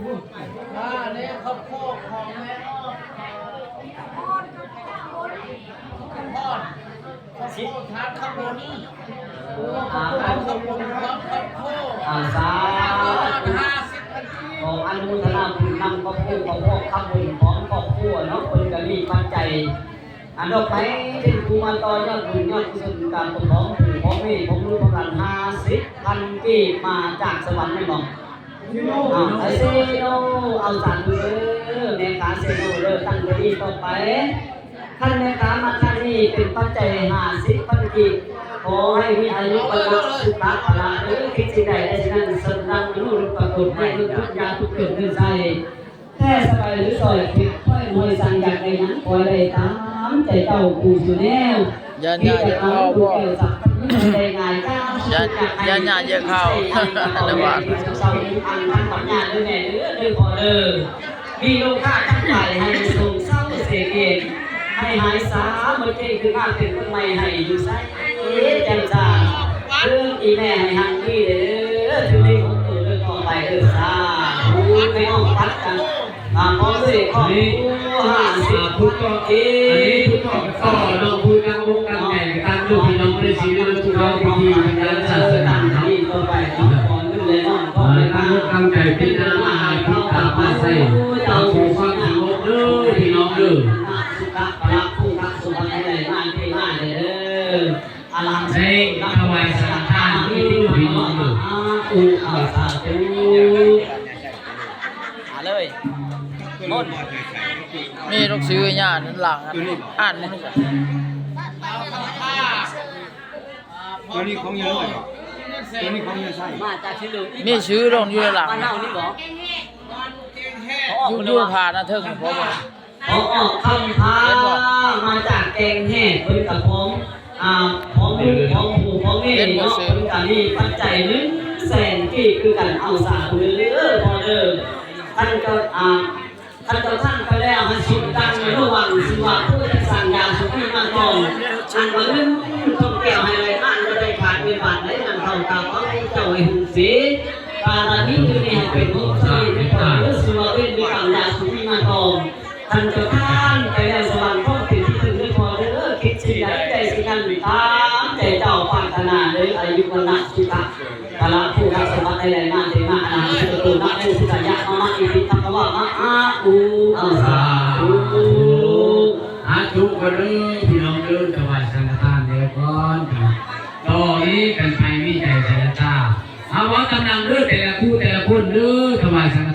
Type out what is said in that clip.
ອ່າ ແລ້ວຄອບຄົວຂອງແມ່ອອກ ພອນ ຄອບຄົວທານຄຳບຸນ ທານຄຳບຸນ ຄອບຄົວ ອ່າ ສາທຸ ຫ້າສິບພັນກີບ ຂໍອະນຸໂມທະນາບຸນນຳຄອບຄົວ ຄອບຄົວຄຳບຸນຂອງຄອບຄົວເນາະ ເພິ່ນກໍມີປັດໄຈ ອັນດອກໄມ້ເປັນຜູ້ມາຕໍ່ຍອດບຸນຍອດກຸສົນ ການປົກຄອງຜູ້ພໍ່ແມ່ພໍ່ລູກຂອງຫຼານ ຫ້າສິບພັນກີບ ມາຈາກສະຫວັນແມ່ນບໍ່? ອ້າວ ໄອ້ເຊໂນ ເອົາສາທຸເດີ ແມ່ຄ້າເຊໂນເດີ ຕັ້ງແຕ່ນີ້ຕໍ່ໄປ ຄັນແມ່ຄ້າມາຄັ້ງນີ້ເປັນປັດໄຈຫ້າສິບພັນກີບ ຂໍໃຫ້ມີອາຍຸວັນນະສຸຂະພະລະເດີ ຄິດສິ່ງໃດໄດ້ສິ່ງນັ້ນ ສົມດັ່ງມະໂນລົດປາກົດ ໃຫ້ເງິນທຸກຢ່າງທຸກເກີດເງິນໃຊ້ ແຕ່ສະບາຍຫຼືຊອຍເກັບໄວ້ ຮວຍສັ່ງຢາກໄດ້ຫຍັງ ຂໍໃຫ້ໄດ້ຕາມໃຈເຈົ້າຜູ້ສູ່ແນວ ຢ້ານຍ່າຢຽບເຂົ້າບໍ່? ຢ້ານ ຢ້ານຍ່າຢຽບເຂົ້າ ແຕ່ວ່າ ມີລູກຄ້າທັງຫຼາຍໃຫ້ສົງເຊົາເສຍເກດ ໃຫ້ຫາຍສາເໝິດເກດ ຄືງາມເປັນຄົນໃໝ່ ໃຫ້ຢູ່ໃສ ຈັນຈາ ເອີ ອີແມ່ໃຫ້ຮັ່ງມີເດີ ຖືເລກຫົກໂຕເດີ ຕໍ່ໄປເດີ ສາທຸ ແມ່ອອກປັດກັນ ອ່າ ພ້ອມດ້ວຍຄອບຄົວຫ້າສິບ ອັນນີ້ ອັນນີ້ຖືກຕ້ອງ ເອີ ອັນນີ້ຖືກຕ້ອງຕໍ່ເນາະ ຜູ້ຕັ້ງອົກຕັ້ງໃຈ ຕັ້ງຢູ່ ພີ່ນ້ອງໄດ້ຊິເລີຍ ຜູ້ເວົ້າພິທີທາງດ້ານສາສະໜາເນາະ ຕໍ່ໄປເນາະ ຂອງເງິນແລະນ້ອງ ເອີ ຕັ້ງອົກຕັ້ງໃຈ ເປັນນາມະຫາກິດຕາມາໃສ່ ເອົາສູ່ຄວາມສະຫງົບເດີ ພີ່ນ້ອງເດີ ສຸຂະພະລະ ໂພຄະສົມບັດໃຫ້ໄດ້ມາເທມາເດີ ອາລາມ ໃຫ້ຖວາຍສັງຄະທານເດີ ພີ່ນ້ອງເດີ ອາ ອຸ ອາ ສາທຸ ມາເລີຍ ມົນ ມີໜັງສືຍານັ້ນຫຼັງ ອ່ານ ຕົວນີ້ຂອງຍານ້ອຍບໍ? ຕົວນີ້ຂອງຍາໄຊ? ມາຈາກຊື່ເດີມ ມີຊື່ລົງຢູ່ຫຼັງ ບ້ານເຮົານີ້ບໍ? ຢູ່ ຢູ່ຜ່ານນະເທິງ ພໍອອກຄຳພາ ມາຈາກແກ່ງແຮດ ເພິ່ນກະພ້ອມ ອ່າ ພ້ອມລູກພ້ອມຜູ້ພ້ອມແມ່ເນາະ ເພິ່ນກະມີປັດໄຈໜຶ່ງແສນກີບຄືກັນ ເອົາສາທຸເດີ ພໍ່ເດີ ທ່ານກໍ ອ່າ ທ່ານກໍທ່ານໄປແລ້ວ ໃຫ້ສົມດັ່ງໃນລະຫວ່າງທີ່ວ່າຜູ້ທີ່ສ້າງຢາສຸກີມາກ່ອນ ອັນວ່າເງິນທອງແກ້ວໃຫ້ໄຫຼມາ ບໍ່ໄດ້ຂາດເງິນບາດໃດ ນັ້ນເທົ່າກັບເອົາເຈົ້າໃຫ້ຫຸງສີ ບາລະມີຕົວນີ້ໃຫ້ເປັນບຸນໃຫ້ເພິ່ນ ຊື່ວ່າເວນມີກຳຢາສຸກີມາກ່ອນ ທ່ານເຈົ້າທ່ານໄປແລ້ວສະຫວັນພອບເປັນທີ່ເພິ່ງເດີພໍ່ເດີ ຄິດສິ່ງໃດໄດ້ສິ່ງນັ້ນຕາມໃຈເຈົ້າປາດຖະໜາເດີ ອາຍຸວັນນະສຸຂະ ພະລະ ໂພຄະສົມບັດໃຫ້ໄດ້ມາເທມາອະລະຫັງ ສຸຂະໂຕ ນະໂມ ພຸດທາຍະ ມະມະ ອິຕິ ພະຄະວາ ມະອາ ອຸ ເອົາສາທຸ ສາທຸກ່ອນເດີ ພີ່ນ້ອງເດີ ຖວາຍສັງຄະທານແລ້ວກ່ອນ ຕໍ່ນີ້ກັນໄປມີໃຈເຈລະຈາ ເອົາເວົ້າຕາມຫຼັງເດີ ແຕ່ລະຄູ່ແຕ່ລະຄົນເດີ ຖວາຍສັງຄະ